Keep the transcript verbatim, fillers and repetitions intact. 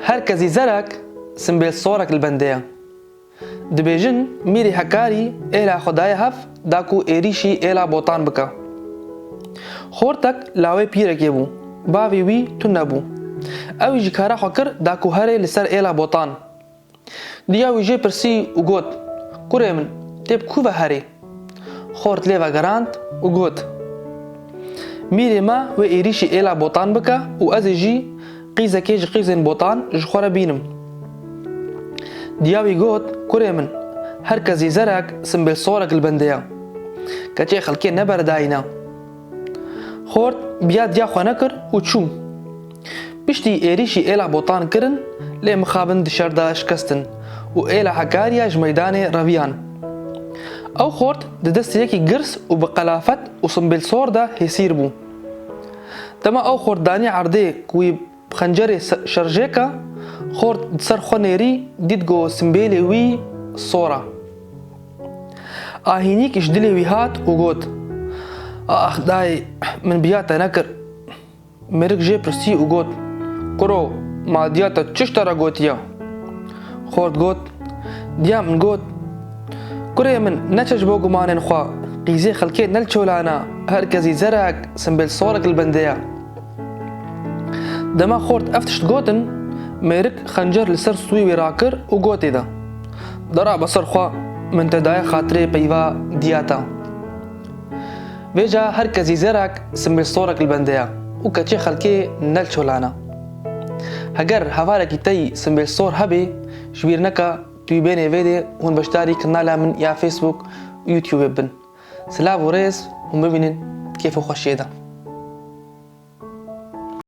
Her kezî zerek, simbêl sorek li bendê ye. Dibêjin, mîrê Hekarî êla xwe daye hev, da ku êrîşî êla Botan bike. Xortek lawê pîrekê bû, bavê wî tune bû. Ew jî kara xwe kir, da ku here li ser êla Botan. Diya wî jê pirsî û got, Kurê min, tê bi ku ve herê? Xort lê vegerand û got, Mîrê me wê êrîşî êla Botan bike û ez ê jî qîzekê ji qîzên Botan ji xwe re bînim. Diya wî got, Kurê min, her kezî zerek, simbêl sorek li bendê ye. Keçê xelkê ne berdayîne. Xort biya diya xwe nekir û çû. Piştî êrîşî êla Botan kirin, lê mixabin di şer de şikestin û êla Hekariya ji meydanê reviyan. Ew xort di destê yekî girs û bi qelafet û simbêl sor de hêsîr bû. Dema ew xort danî erdê ku wî bi xencerê se-, şerjêke, xort di ser xwe nêrî, dît ku simbêlê wî sor e. Ahînîk ji dilê wî hat û got, Ax dayê, min biya te nekir. Mêrik jê pirsî û got, Kuro, ma diya te çi ji te re gotiye? Xort got, Diya min got, Kurê min, neçe ji bo gumanên xwe, qîzê xelkê ne li çolana, her kezî zerek, simbêl sorek li bendê ye. Dema xort ev tişt gotin, mêrik xencer li ser stûyê wî rakir û gotê de, Dera be ser xwe, min te daye xatirê peyva diya te. Vêca her kezî zerek, simbêl sorek li bendê ye û keçê xelkê ne li çolana. Heger hevalekî te yî simbêl sor hebê, ji bîr neke, tu yî bênê vê dê hûn beşdarî kanala min ya Facebook û YouTube bibin. Silav û rêz hûn bimînin kêf û xweşiyê de.